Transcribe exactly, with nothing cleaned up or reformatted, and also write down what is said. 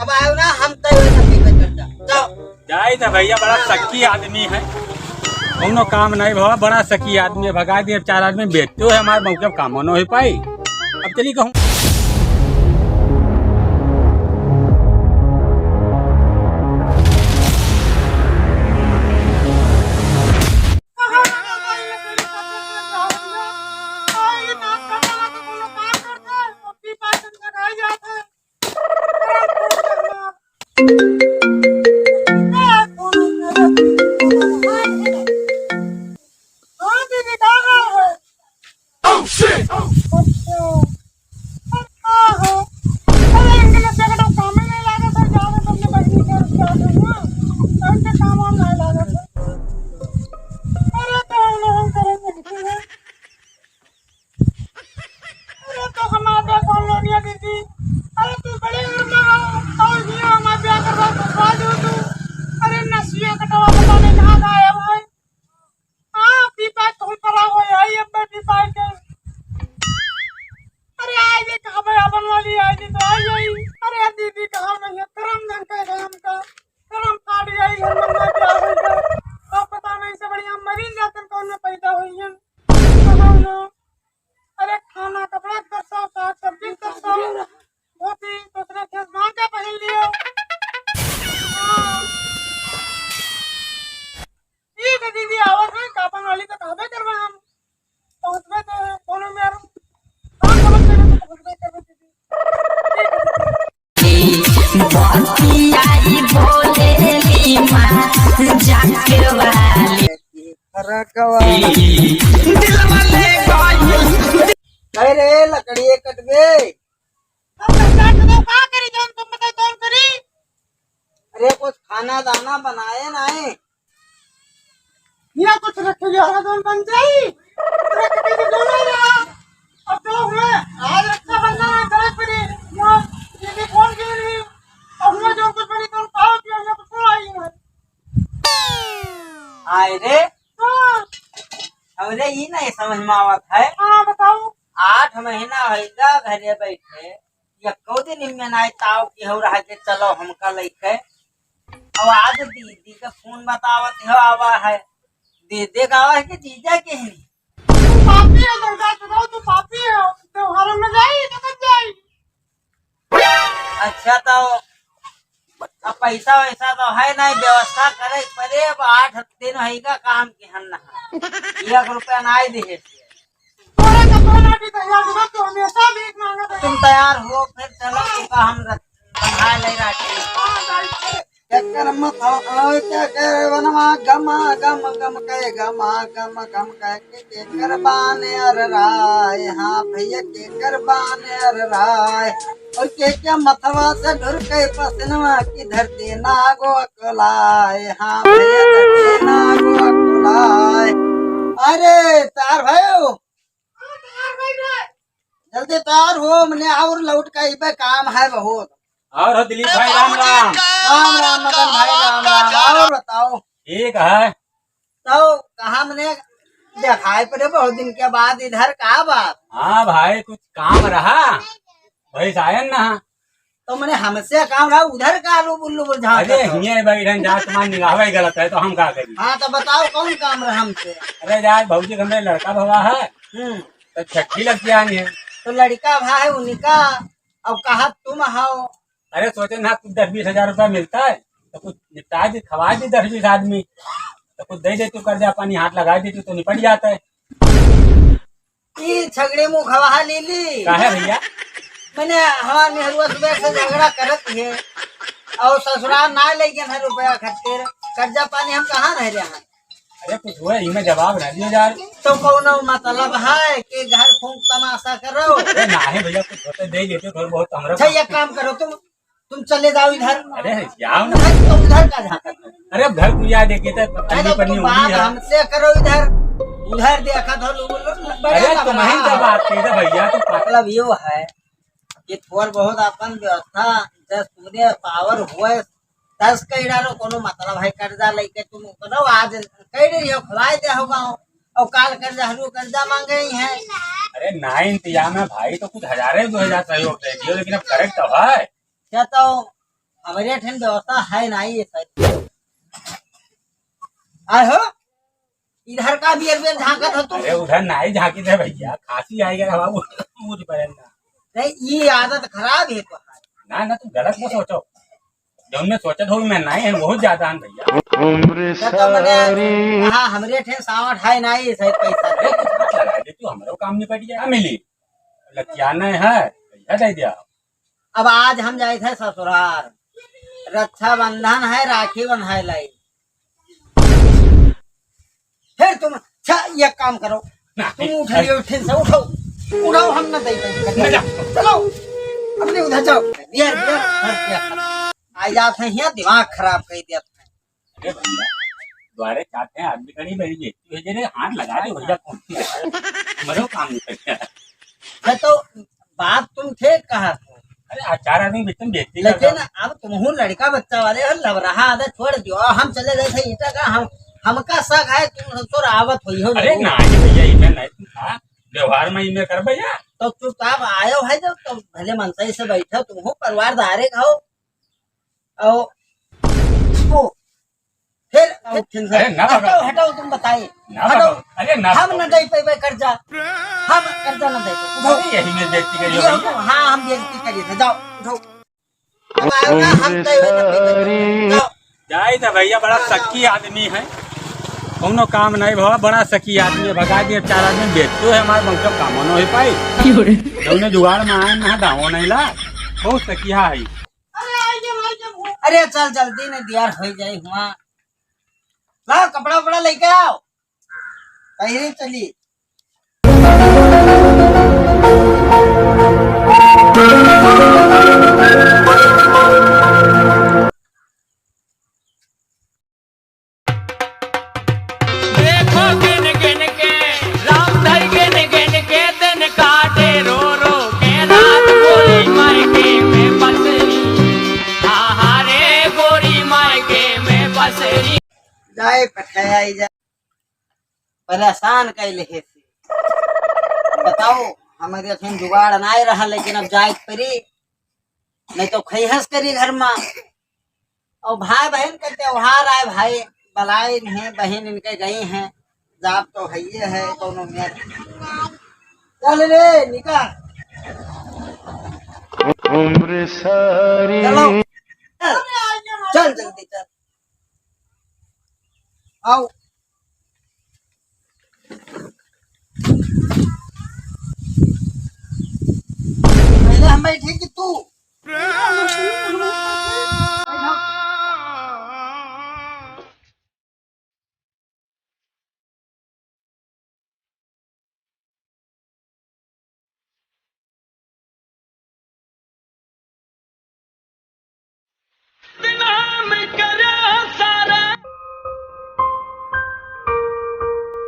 अब आयो ना, हम तय हो सके बचन जा। जाओ। जाई था भैया, बड़ा शक्की आदमी है, कौनो काम नहीं भवा, बड़ा शक्की आदमी है, भगा दिए चार आदमी, बेचते हो हमारे मौके काम न हो पाई। अब चली कहूँ। अरे तो हमारे कौन लोनिया दीदी, अरे तू बड़े उम्र में हो, और भी हमारे ब्याह करवा फंसवा दो तू। अरे नसिया कटवा पता नहीं कहाँ गायब है। हाँ, पीपा कौन पड़ा हो, यही अब मैं पीपा के। अरे आई ये कहाँ पे आवन वाली, आई ये तो आई गई। अरे दीदी कहाँ में है, करम धन के गए हमका, करम काट गई, घर में ना क्या होगा। अब पता नहीं से बढ़िया मरी जातन कौन में पैदा हुई है। अरे खाना, कपड़ा के दर्शाओ, साग सब्जी के दर्शाओ, धोती, दूसरे खेस बांध के पहन लियो। हाँ। ठीक है दीदी, आवत है, कापन वाली तो कहबे करबा हम। पहुँचबे तो है, कोनो में आरो। हाँ, पहुँच गए तो पहुँचबे करबे दीदी। ठीक है दीदी। बतियाई बोलेली माँ जाके वाली। फरकवा। दिलवा ले गई। अरे लकड़िए कटबे। अब लकड़ा कटबे, का करी, जौन तुम बताओ, कौन करी? अरे कुछ खाना दाना बनाए नाहीं। यहाँ कुछ रखे गया है, जौन बन जाई। रख के तो दोनों यार। अब तो हुए, आज रक्षाबंधन है, करे पड़ी। यहाँ दीदी फोन की रही। अब हुए जो कुछ बनी, तुम खाओ, पियो, यहाँ कुछ आई है। आए रे। हाँ। हमरे ई नहीं समझ में आवत है। हाँ, बताओ। आठ महीना होइगा घरे बैठे, यक्को दिन इनमें नाई ताव की हो रहा के चलो हमका लइके। अब आज दीदी का फोन बतावत हो आवा है, दीदी का आवा है कि जीजा के ही? तू पापी है, दुर्गा चुदाव, तू पापी है। त्योहारों में जाई, तो कब जाई? अच्छा, तो अब पैसा वैसा तो है नहीं, व्यवस्था करे पड़े। अब आठ दिन है का काम के हन ना, एक रुपया नहीं दिए। तोरा का तोरा भी तैयार हो, तू हमेशा भीख मांगत है। तुम तैयार हो, फिर चलो, तुमका हम रख-, बंधा ले राखी। हाँ, जाई। केकर मथवा के बनवा गमा गम गम के, गमा गम गम के, के केकर बाने अर राय, हाँ भैया केकर बाने अर राय। और के के मथवा से ढुर के पसनवा की धरती नागो अकलाय, हाँ भैया धरती नागो अकलाय। अरे तार भयो, जल्दी तैयार हो, मने और लौट के अइबे, काम है बहुत। और हो दिलीप भाई, राम राम। राम राम मदन भाई, राम राम। और बताओ। ठीक है। तो कहाँ मने देखाई पड़े बहुत दिन के बाद इधर, का बात? हाँ भाई, कुछ काम रहा, वही से आयन ना। तो मने हमसे काम रहा, उधर का लुबुर लुबुर झांकत अरे हो? हिये बैठन जात मान निगाहवे गलत है, तो हम का करी? हाँ, तो बताओ कौन काम रहा हमसे? अरे यार, भौजी के हमरे लड़का भवा है, हम्म। तो छठी लग जाएंगे। तो लड़का भा है उनका, अब कहा तुम हो? अरे सोचे ना, कुछ दस बीस हजार रुपया मिलता है, तो कुछ निपटा दी, खवा दी दस बीस आदमी, तो कुछ दे दे तू, कर्जा पानी हाथ लगा दे तू, तो निपट जाता है। ई छगड़ी मुँह खवा लीली। काहे भैया? मने हमार मेहरुआ सुबह से झगड़ा करत है और ससुराल ना ले गए हैं रुपया खातिर। कर्जा पानी हम कहाँ रह रहे हैं? अरे कुछ हुआ, इमे जवाब ना दियो यार। तो कौनो मतलब है कि घर फूंक तमाशा करो? अरे नाही भैया, कुछ होते दे देते थोड़ा बहुत हमरा। अच्छा, एक काम करो तुम, तुम चले जाओ इधर। अरे, जाओ ना। नहीं, तुम उधर का झांकत हो? अरे, अब घर को याद देखिए तो अरे, पन्नी तो पन्नी तुम उड़ी बात है। हमसे करो इधर, उधर देखा था लोग, लोग बड़े अरे, घबरा। तुम ही जब बात की तो भैया, तुम पा- मतलब यो है कि थोड़ बहुत अपन व्यवस्था, जस तुमने पावर हुए, दस कई डारो कोनो मतलब है, कर्जा लेके तुम करो, आज कई डे हो, खवाए दे होगा, और काल कर्जा हरू कर्जा मांगे ही है। अरे, ना इंतजाम है भाई, तो कुछ हजारे दो हजार सहयोग दे दियो, लेकिन अब करे तो है। क्या तो हमरे ठन व्यवस्था है नाहीं ये सब। आए हो, इधर का बियर बियर झाँकत हो तुम? अरे उधर नाहीं झाँकी थे भइया, खाँसी आइ गया हवा, मुझ पर ना। नहीं, ये आदत खराब है तो। ना ना, तुम गलत मत सोचो, जौन मैं सोचत हूँ मैं नाहीं है, बहुत ज्यादा है भइया। तो मने, हाँ, हमरे ठे सावट है नाहीं, सही पैसा। अरे कुछ हाथ लगा दे तू, हमरो काम निपट गया। क्या मिली? लतियाना है, पैसा दे दिया। अब आज हम जाइत है ससुरार, रक्षाबंधन है, राखी बंधाए लाई। फिर तुम, अच्छा, ये काम करो, ना, तुम नहीं, उठा लियो, फिर से उठाओ, उठाओ, हम ना दे पाएंगे। मैं जाता हूँ। चलो, अपने उधर जाओ। बियर, बियर, हाँ, बियर। आ जात है यहाँ, दिमाग खराब कर दिया तुमने। अरे भइया, द्वारे चाहते हैं आदमी का नहीं बनी बेइज्जती हो जाए, हाथ लगा दे भइया, कौन सी है? मरो काम नहीं करता। मैं तो बात तुम ठीक कहा। अरे, आ चार आदमी बीच में बेइज्जती कर लेकिन दो। अब तुमहू लड़का बच्चा वाले हो, लबरहा आदत छोड़ दियो। हम चले गए थे ईटा का, हम, हमका शक है तुम ससुर आवत होई हो अरे लोग। नाहीं भइया, इमे नाहीं तू था, व्यवहार में इमे कर भइया। तो चुपचाप आयो है जब, तो भले मनसाई से बैठो, तुमहू परिवार धारे खाओ। आओ। ओ, फिर, फिर, फिर से। अरे ना बाबा। हटाओ, हटाओ, तुम बताइए। ना हटाओ। बाबा। अरे ना हम बाबा। ना दे पाए कर्जा। हम कर्जा ना दे पाए। उठाओ। अरे यही में बेइज्जती करी ये हो। हम, हाँ, हम बेइज्जती करिए थे। जाओ, उठाओ। अब आओ ना, हम दे पाए। जाओ। जाई था भइया, बड़ा शक्की आदमी है। कौनो काम नहीं भवा, बड़ा शक्की आदमी है। भगा दिए चार आदमी, बेइज्जती है हमारे, मतलब कामो न हो पाई। क्यों रे? जौने जुगाड़ में आए ना, दावो नहीं ला। बहुत शक्किया है। अरे चल जल्दी नहीं दियार हो जाए हुआ। लाओ कपड़ा उपड़ा लेके आओ, पहिरे चली। देखो गिन गिन के, राम धई गिन गिन के दिन काटे रो रो के रात, गोरी मायके में बसरी, आहा रे गोरी मायके में बसरी। जाए पठाया ही जा, परेशान कैले है से। बताओ, हमरे अखन जुगाड़ नाय रहा, लेकिन अब जाए परी, नहीं तो खैहस करी घर में। और भाई बहन के त्योहार आए, भाई बलाए नहीं, बहन इनके गई हैं, जाब तो है ये है, दोनों में। चल रे, निकल। चलो, चल जल्दी चल। आओ। पहले हम बैठे कि तू?